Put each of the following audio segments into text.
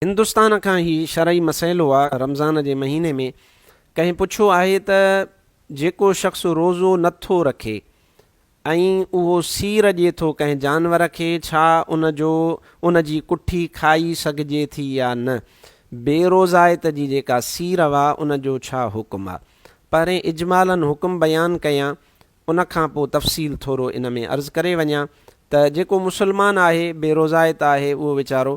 هندستان کان هي شرعي مسئلو آ رمضان جي مهيني ۾ ڪنهن پڇيو آهي ته جيڪو شخص روزو نه ٿو رکي ۽ اهو سير ڏي ٿو ڪنهن جانور کي ڇا ان جو ان جي ڪٺي کائي سگهجي ٿي يا نه بي روزائت جي جيڪا سير وا ان جو ڇا حڪم آ پهرين اجمالاً حڪم بيان ڪيان ان کان پوء تفصيل ٿورو ان ۾ عرض ڪري وڃان ته جيڪو مسلمان آهي، بي روزائت آهي، اهو ويچارو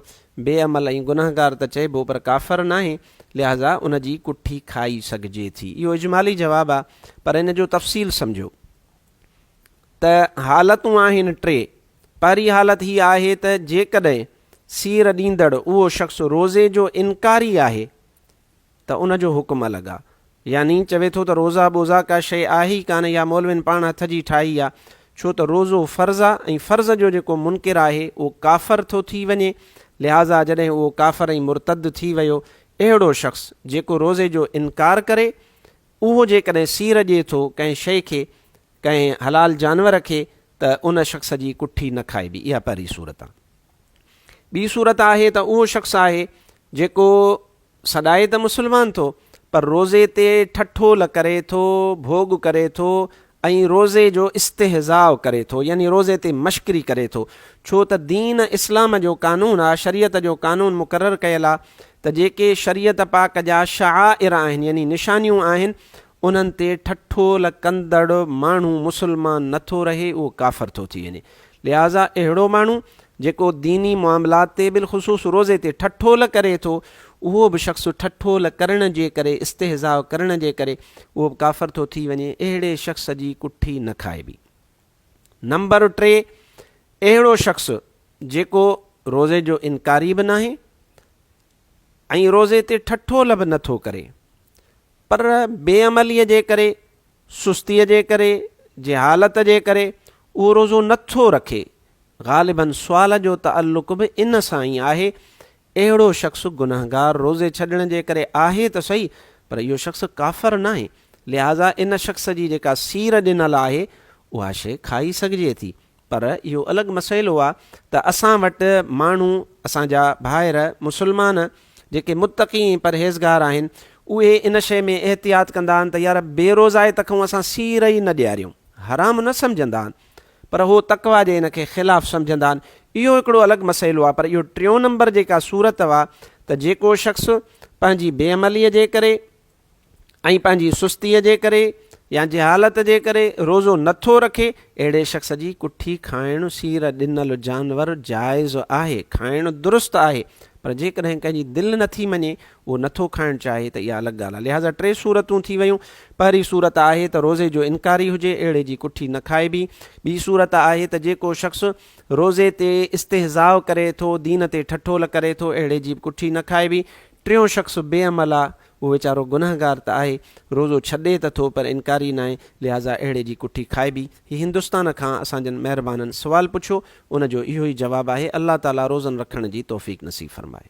بي عمل ۽ گنهگار ته چئبو پر ڪافر ناهي، لهٰذا ان جي ڪٺي کائي سگهجي ٿي. اهو اجمالي جواب آهي پر ان جو تفصيل سمجهو ته حالتون آهن ٽي. پهرين حالت هي آهي ته جيڪڏهن سير ڏيندڙ اهو شخص روزي جو انڪاري آهي ته ان جو حڪم الڳ آ. يعني چوي ٿو ته روزا ٻوزا ڪا شيء آهي ئي ڪانه اها مولوين پاڻ هٿ جي ٺاهي آ. ڇو ته روزو فرض آ ۽ فرض جو جيڪو منڪر آهي اهو ڪافر ٿو ٿي وڃي لهٰذا جڏهن اهو ڪافر ۽ مرتد ٿي ويو اهڙو شخص جيڪو روزي جو انڪار ڪري اهو جيڪڏهن سير ڏئي ٿو ڪنهن شيء کي ڪنهن حلال جانور کي ته ان شخص جي ڪٺي نه کائبي اها پهرين صورت آ. ٻي صورت آهي ته اهو شخص آهي جيڪو سڏائي ته مسلمان ٿو پر روزي تي ٺٺول ڪري ٿو، ڀوڳ ڪري ٿو ۽ روزي جو استهزاء ڪري ٿو يعني روزي تي مشڪري ڪري ٿو ڇو ته دين اسلام جو قانون آ شريعت جو قانون مقرر ڪيل آ ته جيڪي شريعت پاڪ جا شعائر آهن يعني نشانيون آهن انهن تي ٺٺول ڪندڙ ماڻهو مسلمان نه ٿو رهي اهو ڪافر ٿو ٿي وڃي. لهٰذا اهڙو ماڻهو جيڪو ديني معاملات تي بالخصوص روزي تي ٺٺول ڪري ٿو اهو به شخص ٺٺول ڪرڻ جي ڪري استهزاء ڪرڻ جي ڪري اهو به ڪافر ٿو ٿي وڃي اهڙي شخص جي ڪٺي نه کائبي. نمبر 3 اهڙو شخص جيڪو روزي جو انڪاري به ناهي ۽ روزي تي ٺٺول به نه ٿو ڪري پر بي عمليء جي ڪري، سستيء جي ڪري، جهالت جي ڪري اهو روزو نه ٿو رکي. غالباً سوال جو تعلق به ان سان ئي آهي. اهڙو شخص گنهگار روزي ڇڏڻ جي ڪري آهي ته سهي پر اهو شخص ڪافر ناهي. لهٰذا ان شخص جي جيڪا سير ڏنل آهي اها شيء کائي سگهجي ٿي. پر اهو الڳ مسئلو آ ته اسان وٽ ماڻهو اسان جا ڀائر مسلمان جيڪي متقي ۽ پرهيزگار آهن اهي ان شيء ۾ احتياط ڪندا آهن ته يار بي روزائي ته کان اسان سير ئي نه ڏياريون حرام نه سمجهندا آهن پر هو تقويٰ جي ان کي خلاف سمجهندا آهن اهو هڪڙو الڳ مسئلو آ پر اهو ٽيون نمبر جيڪا صورت آ ته جيڪو شخص پنهنجي بي عملي جي ڪري ۽ پنهنجي سستيء جي ڪري يا جهالت جي ڪري روزو نه ٿو رکي، اهڙي شخص جي ڪٺي کائڻ سير ڏنل جانور جائز آهي، کائڻ درست آهي، پر جيڪڏهن ڪنهن جي دل نه ٿي مڃي، اهو نه ٿو کائڻ چاهي ته اها الڳ ڳالهه آهي. لهٰذا ٽي صورتون ٿي ويون، پهرين صورت آهي ته روزي جو انڪاري هجي، اهڙي جي ڪٺي نه کائبي. ٻي صورت آهي ته جيڪو شخص روزي تي استهزاء ڪري ٿو، دين تي ٺٺول ڪري ٿو، اهڙي جي به ڪٺي نه کائبي. ٽيون شخص بي عمل آ، اهو ويچارو گنهگار ته آهي، روزو ڇڏي ته ٿو پر انڪاري ناهي، لهٰذا اهڙي جي ڪٺي کائبي. هي هندستان کان اسان جن مهربانن سوال پڇيو، ان جو اهو ئي جواب آهي. الله تعاليٰ روزن رکڻ جي توفيق نصيب فرمائي.